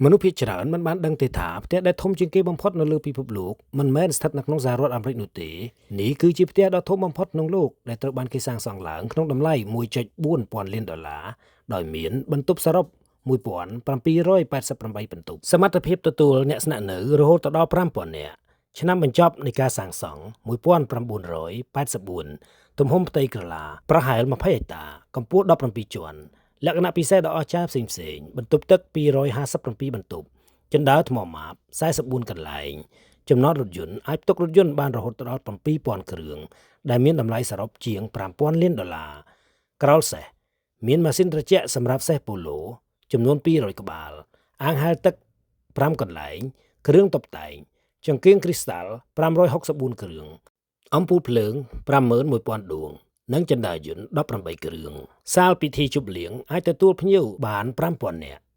មនុស្សភាគច្រើនមិនបានដឹងទេថាផ្ទះដែលធំជាងគេបំផុតនៅលើពិភពលោកមិនមែនស្ថិតនៅក្នុងសហរដ្ឋអាមេរិកនោះទេនេះគឺជាផ្ទះដ៏ធំបំផុតក្នុងលោកដែលត្រូវបានគេសាងសង់ឡើងក្នុងតម្លៃ1.4ពាន់លានដុល្លារដោយមានបន្ទប់សរុប1788បន្ទប់សមត្ថភាពទទួលអ្នកស្នាក់នៅរហូតដល់5000នាក់ឆ្នាំបញ្ចប់នៃការសាងសង់1984ទំហំផ្ទៃក្រឡាប្រហែល20ហិកតាកម្ពស់17ជាន់លក្ខណៈពិសេសដ៏អស្ចារ្យផ្សេងៗបន្ទប់ទឹក257បន្ទប់ជណ្ដើរថ្មម៉ាប44កន្លែងចំណតរថយន្តអាចផ្ទុករថយន្តបានរហូតដល់7000គ្រឿងដែលមានតម្លៃសរុបជាង5000លានដុល្លារក្រោលសេះមានម៉ាស៊ីនត្រជាក់សម្រាប់សេះប៉ូឡូចំនួន200ក្បាលអាងហែលទឹក5កន្លែងគ្រឿងតុបតែងចង្កៀងគ្រីស្តាល់564គ្រឿងអំពូលភ្លើង51000ដួងនិងជណ្ដើរយន្ត18គ្រឿងសាលពិធីជប់លៀងអាចទទួលភ្ញៀវបាន5000នាក់។